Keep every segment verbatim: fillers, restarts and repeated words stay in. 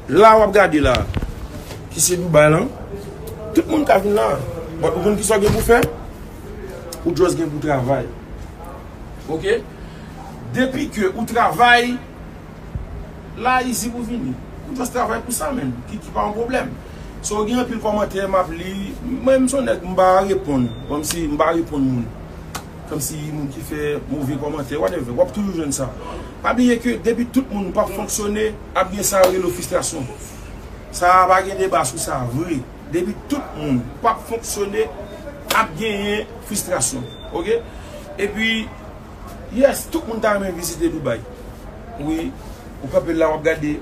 La w ap gade la, ki se Dubai lan, tout moun ka vin la. But ou konn kisa w gen pou fè? Ou just gen pou travay. Oke? Depi ke ou travay, la easy pou vini. Ou just travay pou sa, menm. Ki, ki pa yon pwoblèm. So, gen anpil kòmantè m ap li. Mwen, m se yon nèg, m pa reponn. Kòmsi m pa reponn moun. Kòmsi moun ki fè move kòmantè, whatever. W ap toujou jwenn sa. Pa bliye ke depi tout moun p ap fonksyone, ap gen sa yo rele fristrasyon. Sa pa gen deba sou sa, vre. Depi tout moun p ap fonksyone, ap genyen fristrasyon. Oke? Epi, yes, tout moun ta renmen vizite Dubai. Wi, ou kanpe la, w ap gade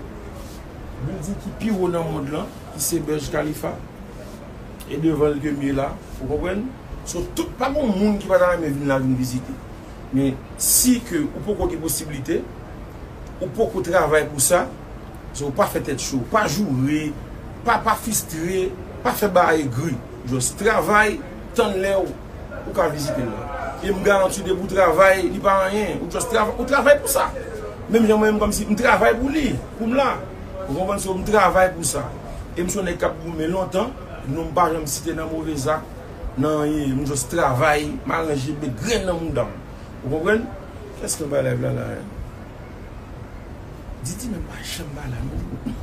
bilding ki pi wo nan mond lan, ki se Burj Khalifa. E devan l ke m ye la, ou konprann? So, tout, pa gen moun ki pa ta renmen vin la vin vizite. Men, si ke ou poko gen posiblite, ou poko travay pou sa, so, ou pa fè tèt cho, pa joure, pa, pa fristre, pa fè bagay egri. Just travay, tann lè w, ou ka vizite l la. E m garanti w depi w travay, li pa anyen. Ou just travay, ou travay pou sa. Menm jan mwen menm kòmsi m travay pou li, pou m la. Ou konprann? So, m travay pou sa. E m se yon nèg k ap goumen lontan, non m pa janm site nan move zak, nan anyen. M just travay, m aranje, met grenn nan mouda m. Ou konprann? Kiyès ki anba live la la? Didi menm pa janm pa la non.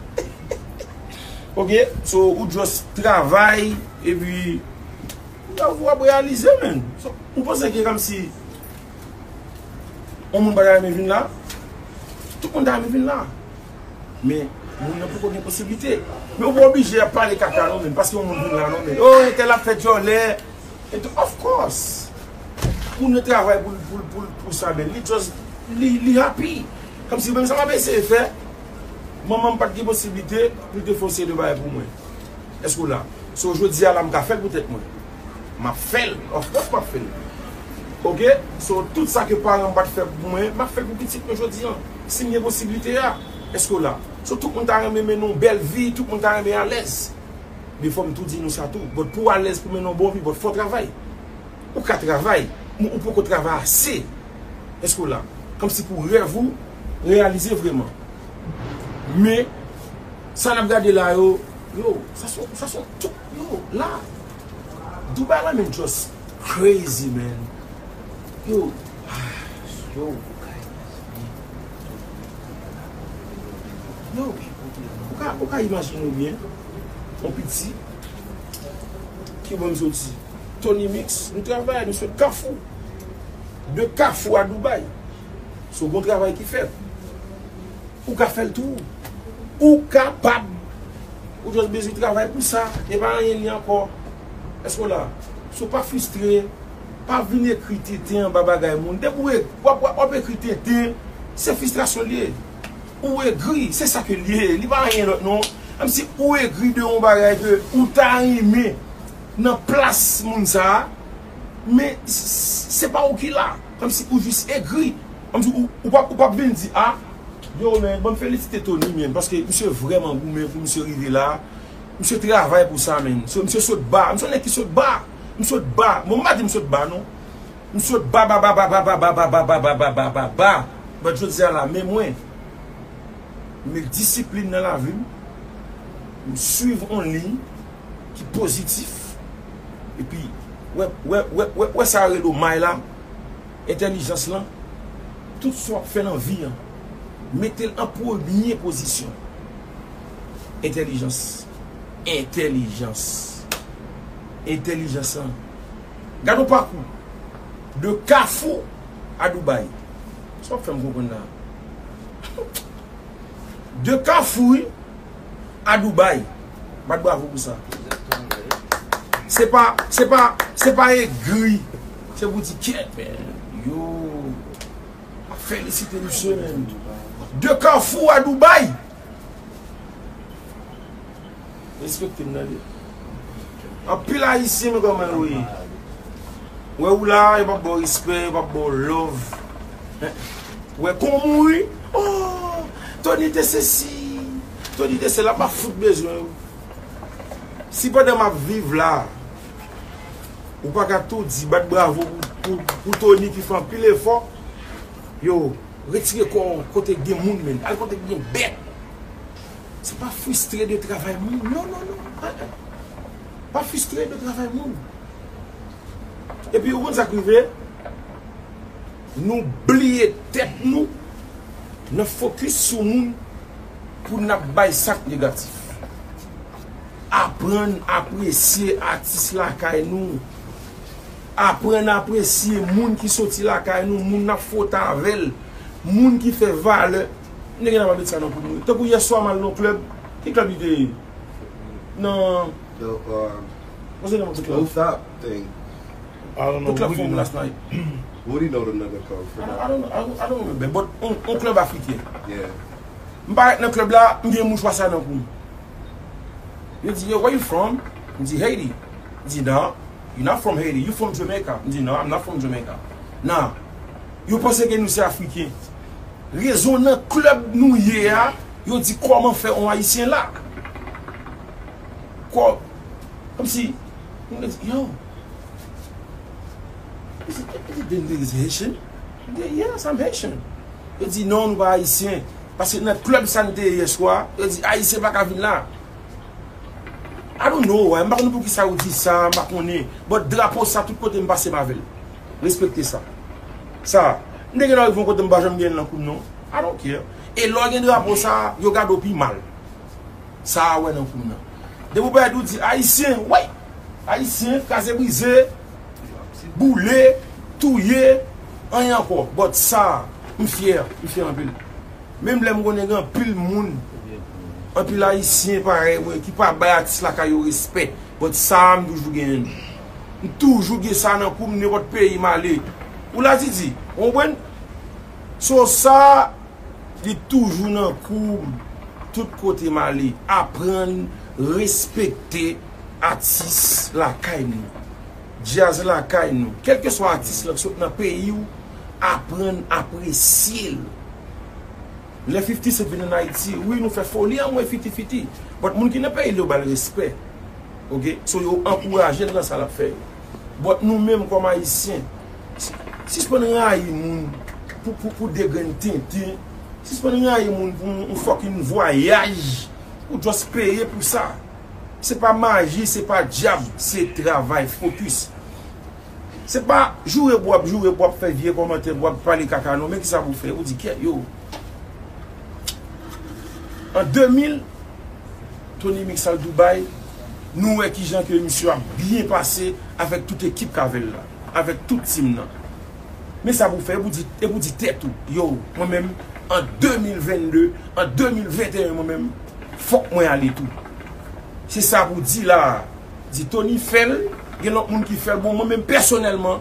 Oke, so ou just travay, epi ou ap reyalize, menm. So, ou panse ke kòmsi yon moun pa ta renmen vin la? Tout moun ta renmen vin la. Men, moun nan poko gen posiblite. Men ou pa oblije ap pale kaka non, menm, paske yon moun vin la non, menm. Oh, entèl ap fè djòlè. E tou, of course. Moun yo travay pou, pou, pou, pou sa, men li just, li, li happy. Kòmsi menm sa m ap eseye fè, manman m pa t gen posiblite pou l te fè yon seri de bagay pou mwen. Èske w la? So, jodi a la, m ka fè l pou tèt mwen. M ap fè l. Of course, m ap fè l. Oke? So, tout sa ke paran m pa t fè pou mwen, m ap fè l pou pitit mwen jodi a. Si m gen posiblite a, èske w la? So, tout moun ta renmen mennen yon bèl vi, tout moun ta renmen alèz. Men fò m tou di nou sa tou. But pou w alèz, pou w mennen yon bon vi, but fò w travay. Ou ka travay, men ou poko travay ase. Èske w la? Kòmsi pou rèv ou reyalize vrèman. Men, sa n ap gade la yo, yo, sa se, sa se tout, yo, la. Dubai la, men, just crazy, man. Yo, yo, yo, ou ka, ou ka imajine w byen, yon piti, ki bò m soti? Tony Mix, nou travay, nou sot Kafou. De Kafou a Dubai. So, gon travay ki fèt. Ou ka fè l tou. Ou kapab. Ou just bezwen travay pou sa. E pa anyen li ankò. Èske w la? So, pa fristre. Pa vin ekri tenten anba bagay moun. Depi w e-, w ap, w ap, w ap ekri tenten, se fristrasyon l ye. Ou egri, se sa ke l ye. Li pa anyen lòt non. Menm si ou egri de yon bagay ke ou ta renmen nan plas moun sa a, men s-, s-, se pa ou ki la. Kòmsi ou jis egri. Kòmsi ou, ou p ap, ou p ap vin di, a, yo, men, ban m felisite Tony, men, paske misye vrèman goumen pou misye rive la. Misye travay pou sa, men. So, misye sot ba. Misye yon nèg ki sot ba. M sot ba. Bon, m pa di m sot ba, non. M sot ba, ba, ba, ba, ba, ba, ba, ba, ba, ba, ba, ba, ba, ba, ba, ba. But jodi a la, men mwen, m met disiplin nan lavi m. M swiv on liy ki pozitif. Epi, wè, wè, wè, wè, wè sa yo rele may la, entèlijans lan, tout sa w ap fè nan vi an, mete l an premye pozisyon. Entèlijans. Entèlijans. Entèlijans lan. Gade yon pakou. De Kafou a Dubai. Sa w ap fè m konprann la? De Kafou, wi, a Dubai. Bat bravo pou sa. Se pa, se pa, se pa egri. Se pou di, kèt, men, yo. Felisite misye, men. De Kafou a Dubai. Respekte m, tande. Anpil Ayisyen, men kòman yo ye. Wè ou la, yo p ap ba w respè, yo p ap ba w love. Wè kon mouri. Oh, Tony te sesi, Tony te sela, m ap fout bezwen yo. Si pandan m ap viv la, ou pa ka tou di, bat bravo pou, pou, pou Tony ki fè anpil efò, yo, retire kò w kote gen moun, men. Al kote gen bèt. Se Pa fristre de travay moun. Non, non, non. Ah, ah. Pa fristre de travay moun. Epi, ou konn sa k rive? Nou bliye tèt nou nan fokis sou moun pou n ap bay sa k negatif. Aprann apresye atis lakay nou. Aprann apresye moun ki soti lakay nou, moun n ap fwote avè l, moun ki fè valè. M te gen ap met sa nan kou nou. Tankou yèswa m al nan klèb. Ki klèb li te ye? Nan. The, um, What's the name of the club? Rooftop thing. I don't know. The club from last night. Woody know the name of the club for that. I don't, I don't, I don't remember, but on, on klèb afriken. Yeah. M parèt nan klèb la, m gen mouchwa sa nan kou m. Yo di, "Yo, where you from?" M di, "Haiti." Yo di, "No, you not from Haiti. You from Jamaica." M di, "No, I'm not from Jamaica." Nah. Yo panse ke nou se Afriken. Rezon nan klèb nou ye a, yo di kòman fè on Ayisyen la. Kò, kòmsi, yo, is it, is it, is it Haitian? Yes, I'm Haitian. Yo di, "Non, nou pa Ayisyen." Paske nan klèb sa n te ye yèswa, yo di, "Ayisyen pa ka vin la." I don't know, why. M pa konn poukisa yo di sa, m pa konnen. But drapo sa, tout kote m pase, m avè l. Respekte sa. Sa, m te gen lè rive yon kote m pa janm gen l nan kou m, non. I don't care. E lè w gen drapo sa, yo gade w pi mal. Sa a wè nan kou m nan. Depi w pèdi w di Ayisyen, wi! Ayisyen, kraze brize, boule, touye, anyen ankò. But sa, m fyè, m fyè anpil. Menm lè m konnen gen anpil moun, anpil Ayisyen parèy mwen, ki pa bay atis lakay yo respè. But sa a, m toujou genyen l. M toujou gen sa nan kou m, nenpòt peyi m ale. Ou la, Didi, w konprann? So, sa, li toujou nan kou m, tout kote m ale. Aprann respekte atis lakay nou. Djaz lakay nou. Kèlkeswa atis la k sot nan peyi w, aprann apresye l. Lè fifty Cent vin ann Ayiti, wi, nou fè foli anmwe fiti fiti. But moun ki nan peyi l yo ba l respè. Oke? So, yo ankouraje l nan sa l ap fè yo. But nou menm kòm Ayisyen, si- sispann rayi moun pou, pou, pou de grenn tenten. Sispann rayi moun pou yon, yon fucking vwayaj ou just peye pou sa. Se pa maji, se pa dyab, se travay, fokis. Se pa joure pou w ap joure, pou w ap fè vye kòmantè, pou w ap pale kaka, non. Men kisa pou w fè? Ou di, "Kèt yo." An de mil, Tony Mix al Dubai, nou wè kijan ke misye ap byen pase avèk tout ekip k avè l la, avèk tout team nan. Men sa pou w fè, e pou di, e pou di tèt ou, "Yo, mwen menm, an de mil vennde, an de mil venteyen, mwen menm, fòk mwen ale tou." Se sa pou di la a. Di Tony fè l, gen lòt moun ki fè l. Bon, mwen menm pèsonèlman,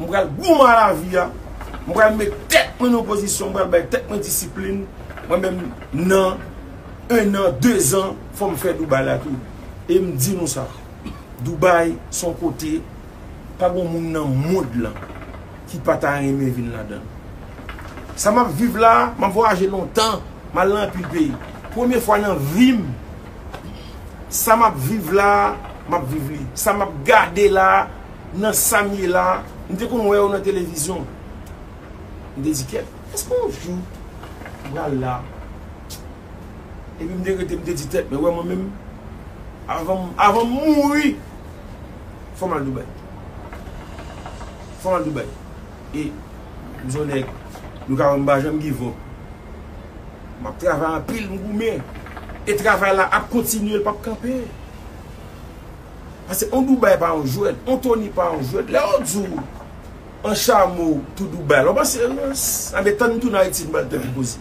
m pral goumen a lavi a. M pral met tèt mwen nan pozisyon, m pral bay tèt mwen disiplin. Mwen menm, nan en an, de zan, fò m fè Dubai la tou. E m di nou sa, Dubai se yon kote, pa gen moun nan mond lan ki pa ta renmen vin ladan l. Sa m ap viv la, m ap vwayaje lontan, m al nan anpil peyi. Premye fwa nan vi m, sa m ap viv la, m ap viv li. Sa m ap gade la, nan sa m ye la, m te konn wè yo nan televizyon. M te di, "Kèt, èske yon jou m pral la?" Epi m te rete, m te di tèt mwen, "Wè mwen menm, avan, avan m mouri, fò m al Dubai. Fò m al Dubai." E m se yon nèg, nou ka wè m pa janm give up. M ap travay anpil, m goumen. E travay la ap kontinye, l p ap kanpe. Paske on Dubai pa on jwèt, on Tony pa on jwèt. Lè yo di w an chamo tou Dubai la, w panse, anben, tann m tounen Ayiti, m pral tande poze.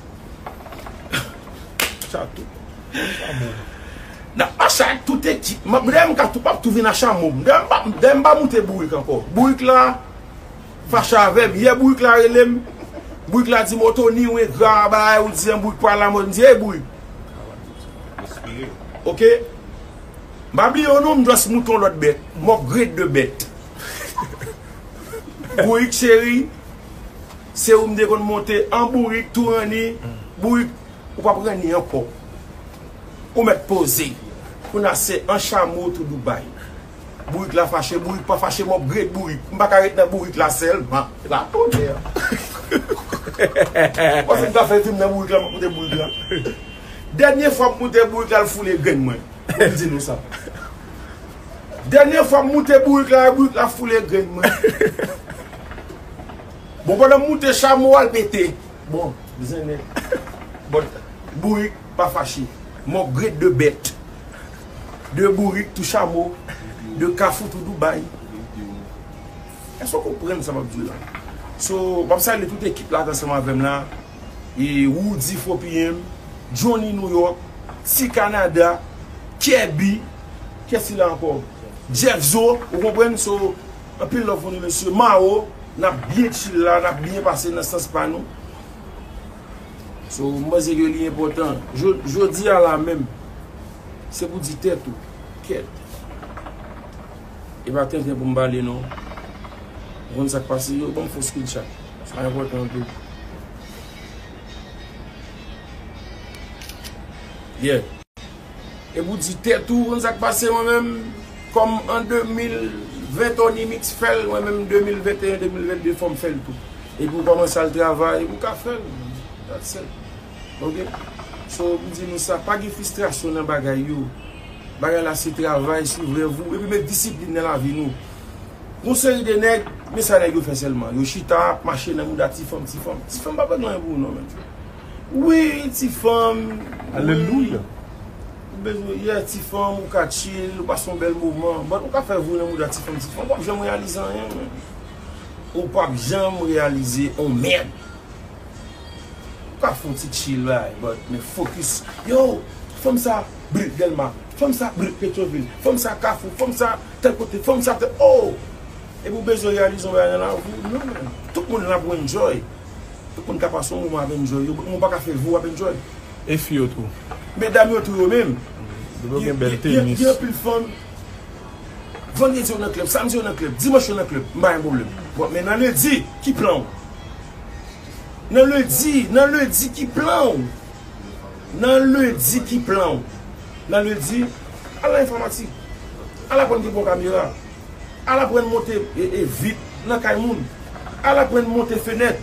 Chato. N ap mache ak tout ekip. M ap, dayè, m ka tou, m ap tou vin a chamo. Dayè, m pa, dayè, m pa moute Bourik ankò. Bourik la fache avè m. Yè, Bourik la rele m. Bourik la di m, "O Tony, ou engra, bagay ou di an, Bourik pa la." Mwen, m di, "Ey, Bourik." Oke? M pa bliye w non, m just moute yon lòt bèt. M upgrade de bèt. Bourik cheri, se ou m te konn monte an Bourik, tou ranni. Bourik, ou p ap ranni ankò. Ou mèt poze. Kounye a se an chamo tou Dubai. Bourik la fache, Bourik pa fache, m upgrade Bourik. M pa ka ret nan Bourik la sèlman. La tonè. Ou panse m ka fè fim nan Bourik la, m ap moute Bourik la. Dènye fwa m moute bourik la, l foule grenn mwen. Pou m di nou sa. Dènye fwa m moute bourik la, bourik la foule grenn mwen. Bon, pandan m moute chamo a, l pete. Bon, zen nèt. Bon, bourik pa fache. Mò grenn de bèt. De bourik tou chamo. De kafou tou Dubaï. Èske w konprann sa m ap di w la? So, m ap salye tout ekip la k ansanm avè m la. E Woody four P M, Johnny New York, Ti Kanada, Kèbi, kiyès ki la ankò? Jeff Zo, ou konprann? So, anpil love pou nou, mesye. Mao, n ap byen chill la, n ap byen pase nan sans pa nou. So, m panse ke li enpòtan. Jo-, jodi a la menm, se pou di tèt ou, kèt. E pa tenten pou m pale non. Ou konn sa k pase, yo ban m fo screenshot. Sa enpòtan anpil. Yeah. E pou di tèt ou, konn sa k pase, mwen menm, kòm an de mil ven Tony Mix fè l, mwen menm de mil venteyen, de mil vennde fò m fè l tou. Epi ou kòmanse al travay, ou ka fè l. That's it. Ok? So, m di nou sa, pa gen fristrasyon nan bagay yo. Bagay la se travay, suiv rèv ou, epi met disiplin nan lavi nou. Gon seri de nèg, men sa nèg yo fè sèlman. Yo chita, ap mache nan mouda ti fanm, ti fanm. Ti fanm pa fè anyen pou ou non, men. Wi, ti fanm. Alelouya. Ou bezwen, yeah, ti fanm, ou ka chill, ou pase yon bèl moman. But ou ka fè vou nan mouda ti fanm, ti fanm. Ou p ap janm reyalize anyen, men. Ou p ap janm reyalize on mèd. Ou ka fè yon ti chill, right, but, men focus. Yo, fanm sa, brit Dèlma. Fanm sa, brit Petyonvil. Fanm sa, Kafou. Fanm sa, tèl kote. Fanm sa, tèl, oh! Epi ou bezwen reyalize yon bagay nan lavi w? Non, men. Tout moun la pou enjoy. Tout moun ka pase yon moman ap enjoy. Yo, moun pa ka fè vi w ap enjoy. E fi yo tou. Medam yo tou yo menm. Yo gen bèl tenis. Gen anpil fanm. Vandredi yo nan klèb, samdi yo nan klèb, dimanch yo nan klèb. M pa gen pwoblèm. Bon, men nan lendi, ki plan w? Nan lendi, nan lendi, ki plan w? Nan lendi, ki plan w? Nan lendi, al nan enfòmatik. Al aprann gen bon kamera. Al aprann monte, e, e, vit nan kay moun. Al aprann monte fenèt.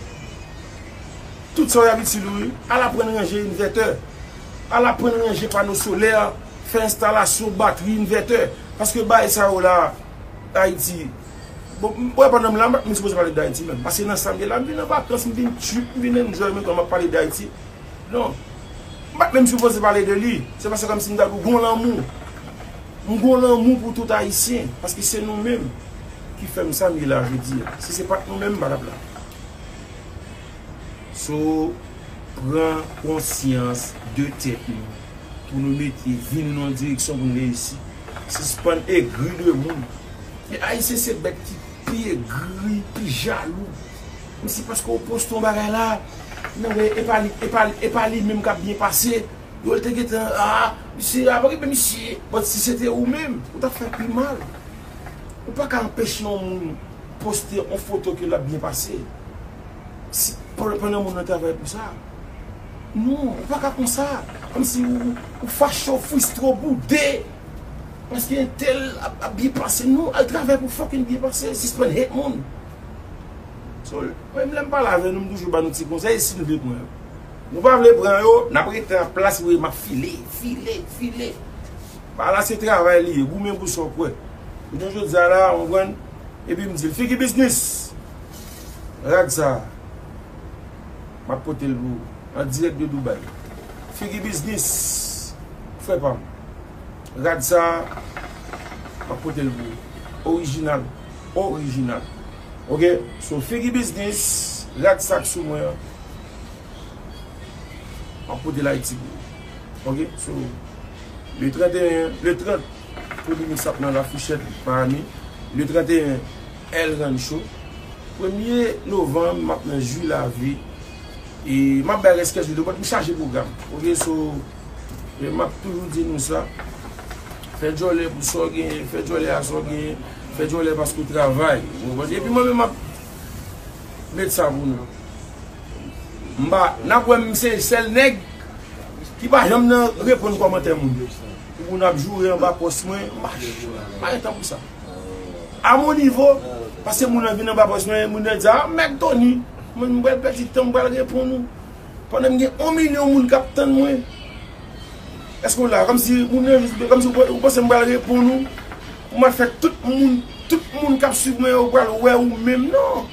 Tout sa w abitye wi. Al aprann ranje envètè. Al aprann ranje pano solè, fè enstalasyon batri, envètè. Paske bagay sa yo la, Ayiti. Bon, m, wè pandan m la, m pa t menm sipoze pale d Ayiti menm. Paske nan sa m ye la, m vin an vakans, m vin trip, m vin enjoy, men kòm m ap pale d Ayiti. Non. M pa t menm sipoze pale de li. Se paske kòmsi m ta di w gon lanmou. M gon lanmou pou tout Ayisyen. Paske se nou menm ki fè m sa m ye la jodi a. Si se pa t nou menm, m pa t ap la. So, pran konsyans de tèt nou. Pou nou mete vi nou nan yon direksyon pou n reyisi. Sispann egri de moun. Men Ayisyen se bèt ki pi egri, pi jalou. Kòmsi paske w poste yon bagay la, nan wè, e pa li, e pa li, e pa li menm k ap byen pase. Yo, l te gentan, ah, misye, ah, pa okipe misye. But si se te ou menm, ou t ap fè pi mal. Ou pa ka anpeche yon moun poste yon foto ke l ap byen pase. Si, pandan, pandan moun nan travay pou sa. Non, ou pa ka konsa. Kòmsi ou, ou fache, ou fristre, ou boude. Paske entèl ap, ap byen pase. Non, al travay pou fucking byen pase. Sispann hate moun. So, mwen, lè m pale avè nou, m toujou ba nou ti konsèy, si nou vle pran yo. Nou pa vle pran yo, n ap rete an plas, wi, m ap file, file, file. Bagay la se travay li ye, goumen pou sa w kwè. Jounen jodi a la, w konprann? Epi m di l, figi biznis! Rad sa a, m ap pote l pou ou, an dirèk de Dubai. Figi biznis, frè pa m. Rad sa a, m ap pote l pou ou. Orijinal. Orijinal. Ok? So, figi biznis, rad sa k sou mwen an. M ap pote l Ayiti pou ou. Ok? So, le trannteyen, le trant, Tony Mix ap nan La Fourchette, Miami. Le trannteyen, El Rancho. Premye novanm, m ap nan Jwi Lavi. E m ap bay rès kèk jou de bòt, m chaje pwogram. Ok, so, e m ap toujou di nou sa. Fè djòlè pou sa w genyen, fè djòlè a sa w genyen, fè djòlè paske w travay. Ou konprann? Epi mwen menm, m ap met sa pou nou. M pa, n ap wè m se sèl nèg ki pa janm nan reponn kòmantè moun. Pou moun ap joure anba pòs mwen, m pa, m pa gen tan pou sa. A mon nivo, paske moun nan vin anba pòs mwen, moun nan di, "Ah, Mèg Tony, mwen, m pral pèdi tan, m pral reponn ou." Pandan m gen yon milyon moun k ap tann mwen. Èske w la? Kòmsi moun yo jis, kòmsi ou, ou panse m pral reponn ou? Ou mal fè tout moun, tout moun k ap swiv mwen yo pral wè ou menm non.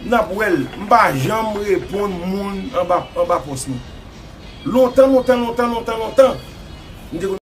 N ap wè l. M pa janm reponn moun anba, anba pòs mwen. Lontan, lontan, lontan, lontan, lontan, m te konn